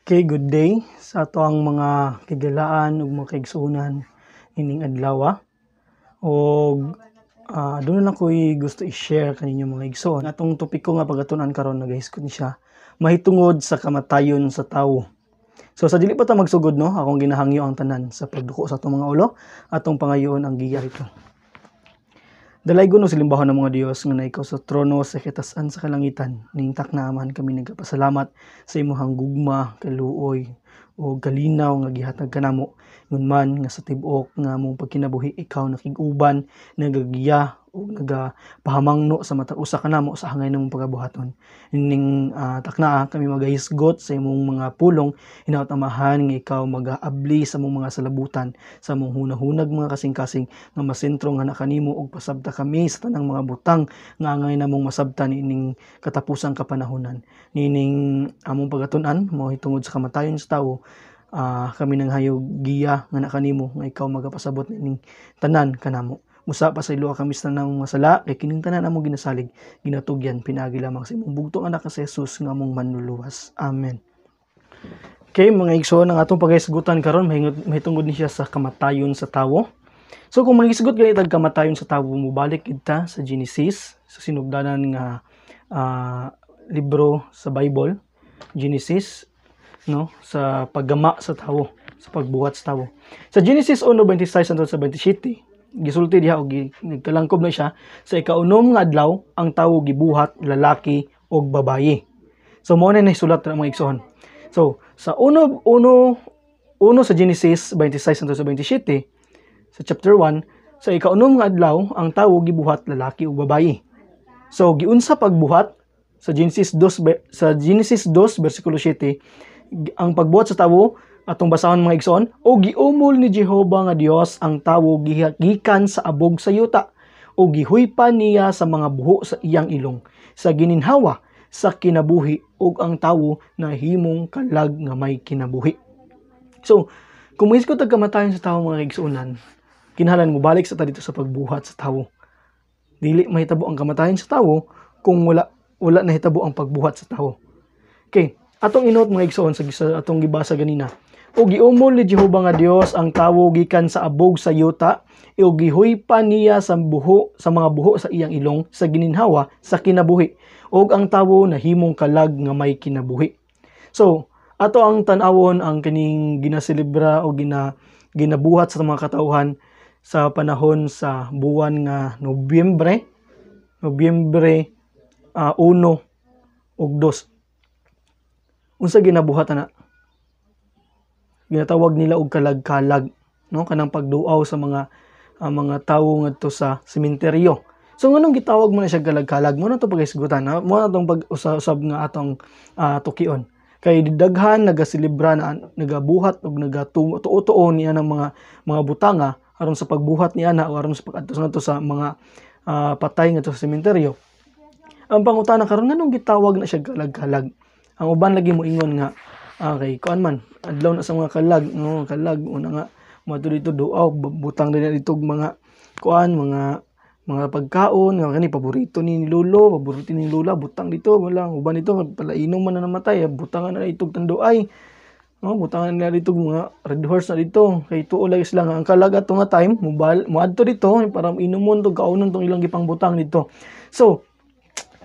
Okay, good day sa ato ang mga kigalaan ug mga kaigsuonan ining adlaw. Og doon na lang ko'y gusto i-share kaninyo, mga igsoon. Atong topiko nga pagatunan karon, nagahisgot ni siya mahitungod sa kamatayon sa tawo. So sa dili pa ta magsugod, no, akong ginahangyo ang tanan sa pagduko sa atong mga ulo, atong pangayoon ang giya rito. Dalaygon ug salimbahon ng mga Dios nga ikaw sa trono sa kitasan sa kalangitan. Ning takna, Amahan, kami nagapasalamat sa imuhang gugma, kaluoy o kalinaw nga gihatag kanamo. Ngun man nga sa tib-ok nga among pagkinabuhi, ikaw nakig-uban, nagagiya ug nagapahamangno sa matag usa kanamo sa hangay namong pagabuhaton. Ning taknaa kami magahisgot sa imong mga pulong, hinaot, Amahan, nga ikaw magaabli sa among mga salabutan, sa among hunahunag, mga kasing-kasing nga masentro nga nakanimo ug pasabta kami sa tanang mga butang nga angay namong masabtan niining katapusang kapanahonan. Niining among pagatun-an mao hitungod sa kamatayon sa tawo, kami nang hayog giya nga nakanimo nga ikaw magapasabot niining tanan kanamo. Musa pasayloa kami sa tanang mga sala kay kining tanan among ginasalig, ginatugyan pinaagi lamang sa imong bugtong anak nga si Jesus nga among manluluwas. Amen. Okay, mga igsoon, ang atong paghisgutan karon mahitungod ni siya sa kamatayon sa tawo. So kung maghisgot gani tag kamatayon sa tawo, mobalik kita sa Genesis, sa sinugdanan nga libro sa Bible, Genesis, no, sa paggama sa tawo, sa pagbuhat sa tawo. Sa Genesis 1:26 hangtod sa 27, gisulti diha og nagkalangkob na siya sa ikaunom nga adlaw ang tawo gibuhat, lalaki ug babayi. So mao na nahisulat na, mga igsoon. So sa 1:1:1 sa Genesis 26 hangtod sa 27 sa chapter 1, sa ikaunom nga adlaw ang tawo gibuhat, lalaki ug babayi. So giunsa pagbuhat sa Genesis 2, sa Genesis 2 bersikulo 7, ang pagbuhat sa tawo, atong basahon, mga igsoon: "O giumol ni Jehova nga Dios ang tawo gikan sa abog sa yuta o gihuypan niya sa mga buho sa iyang ilong sa gininhawa sa kinabuhi, ug ang tawo nahimong kalag nga may kinabuhi." So, kung mahisgot ang kamatayon sa tawo, mga igsuonan, kinahanglan mo balik sa ta dito sa pagbuhat sa tawo. Dili mahitabo ang kamatayon sa tawo kung wala wala nahitabo ang pagbuhat sa tawo. Okay, atong inot, mga igsoon, sa atong gibasa ganina. "O giumol ni Jehova nga Dios ang tawo gikan sa abog sa yuta, ug gihuypan niya sa mga buho sa iyang ilong sa gininhawa sa kinabuhi, ug ang tawo nahimong kalag nga may kinabuhi." So, ato ang tan-awon ang kining ginaselebra o ginabuhat sa mga katawhan sa panahon sa buwan nga Nobyembre, Nobyembre 1 ug 2. Unsa ginabuhat ana? Ginatawag nila og kalag-kalag, no, kanang pagduaw sa mga tawo ngadto sa sementeryo. So nganong gitawag mo na siya kalag-kalag? Mo na to paghisgutan, ha? Mo na tong pag-usab nga atong tukion. Kay daghan nagaselebra na nagabuhat og nagatuo-tuo niya ng mga butanga aron sa pagbuhat niya na o aron sa pag-adto ngadto sa mga patay ngadto sa sementeryo. Ang pangutana karon, nganong gitawag na siya kalag-kalag? Ang uban lagi moingon nga kay kuan man, adlaw na sa mga kalag, no, kalag una nga moadto dito, duaw, butang din na dito og mga kuan, mga pagkaon nga kani paborito ni lolo, paborito ni lola, butang dito. Wala uban dito palainom man na namatay, butangan na itog tanduay, no, butangan na dito mga Red Horse na dito kay tuo lagi sila nga ang kalag ato nga time mobal moadto dito para inumon to, kaunon tong ilang gipangbutang dito. So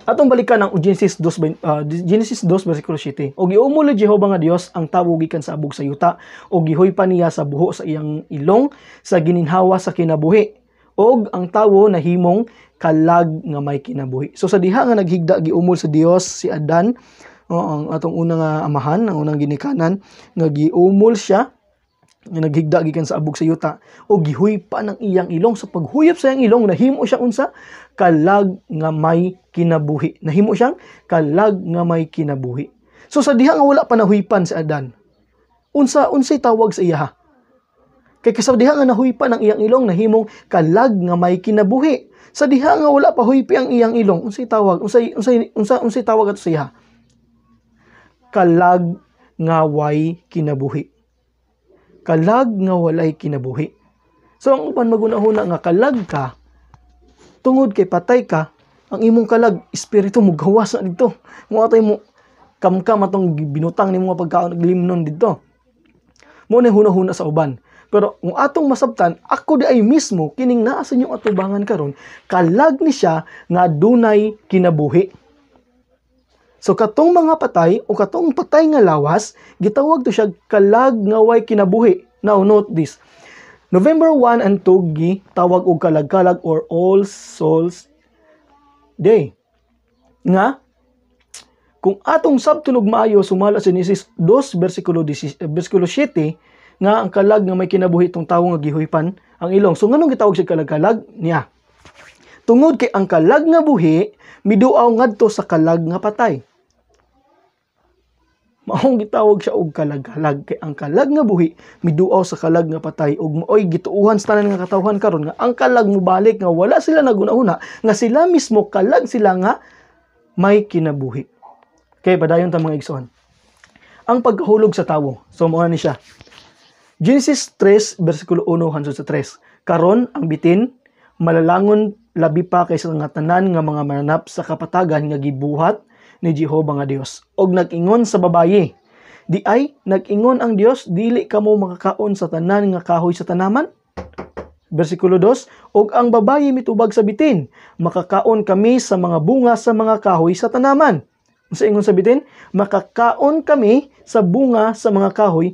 atong balikan ang Genesis 2, Genesis 2 versikulo 7. "O giumol ni Jehova nga Dios ang tawo gikan sa abog sa yuta o gihuypan niya sa buho sa iyang ilong sa gininhawa sa kinabuhi, og ang tawo nahimong kalag nga may kinabuhi." So sa diha nga naghigda, giumol sa Dios si Adan, oh, ang atong unang amahan, ang unang ginikanan, nga giumol siya nga naghigda gikan sa abog sa yuta o gihuypan ang iyang ilong. Sa paghuyop sa iyang ilong, nahimo siya unsa? Kalag nga may kinabuhi. Nahimo siyang kalag nga may kinabuhi. So sa diha nga wala pa nahuypan si Adan, unsay tawag sa iya? Kay sa diha nga nahuypan ang iyang ilong, nahimong kalag nga may kinabuhi. Sa diha nga wala pa huypi ang iyang ilong, unsay tawag, unsay tawag ato sa iya? Kalag nga way kinabuhi, kalag nga walay kinabuhi. So ang uban magunahuna nga kalag ka tungod kay patay ka, ang imong kalag, espiritu, mo gawas na dito. Mo atay mo Kamkam atong binutang nimo nga pagkaon ug limnon didto. Mao na huna-huna sa uban. Pero kung atong masabtan, ako di ay mismo kining naa sa inyong atubangan karon, kalag ni siya nga dunay kinabuhi. So katong mga patay o katong patay nga lawas, gitawag to siya kalag nga way kinabuhi. Now note this. November 1 and 2 gi tawag og kalag-kalag or All Souls Day. Nga kung atong sabton og maayo sumala sa Genesis 2 versikulo 10, versikulo 7 nga ang kalag nga may kinabuhi tong tawo nga gihuypan ang ilong. So nganong gitawag siya kalag-kalag niya? Tungod kay ang kalag nga buhi miduaw ngadto sa kalag nga patay. Maong gitawag siya og kalag-kalag kay ang kalag nga buhi miduaw sa kalag nga patay ug maoy gituohan sa tanan nga katawhan karon nga ang kalag mobalik nga wala sila naguna-una nga sila mismo kalag sila nga may kinabuhi. Kay padayon ta, mga igsoon. Ang pagkahulog sa tawo. So mao ni siya. Genesis 3 bersikulo 1 hangtod sa 3. Karon ang bitin malalangon labi pa kaysa nga tanan nga mga mananap sa kapatagan nga gibuhat ni Jehova nga Dios. Og nag-ingon sa babayi, "Di ay nag-ingon ang Dios, dili kamo makakaon sa tanan nga kahoy sa tanaman?" Versikulo 2, og ang babayi mitubag sa bitin, "Makakaon kami sa mga bunga sa mga kahoy sa tanaman." Sa ingon sa bitin, "Makakaon kami sa bunga sa mga kahoy."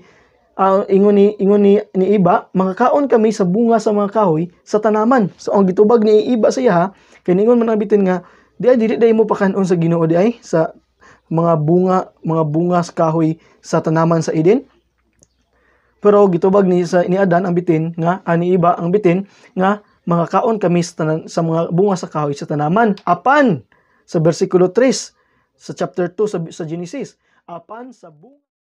Ingon ni Iba, "Makakaon kami sa bunga sa mga kahoy sa tanaman." So ang gitubag ni Iba sa iya, kay ningon man ang bitin nga, "Di ay dili day mo pakanon sa Ginoo di ay sa mga bunga sa kahoy sa tanaman sa Eden." Pero gitubag ni Adan ang bitin nga ani Iba ang bitin nga makakaon kami sa mga bunga sa kahoy sa tanaman. Apan sa bersikulo 3 sa chapter 2 sa Genesis, apan sa bunga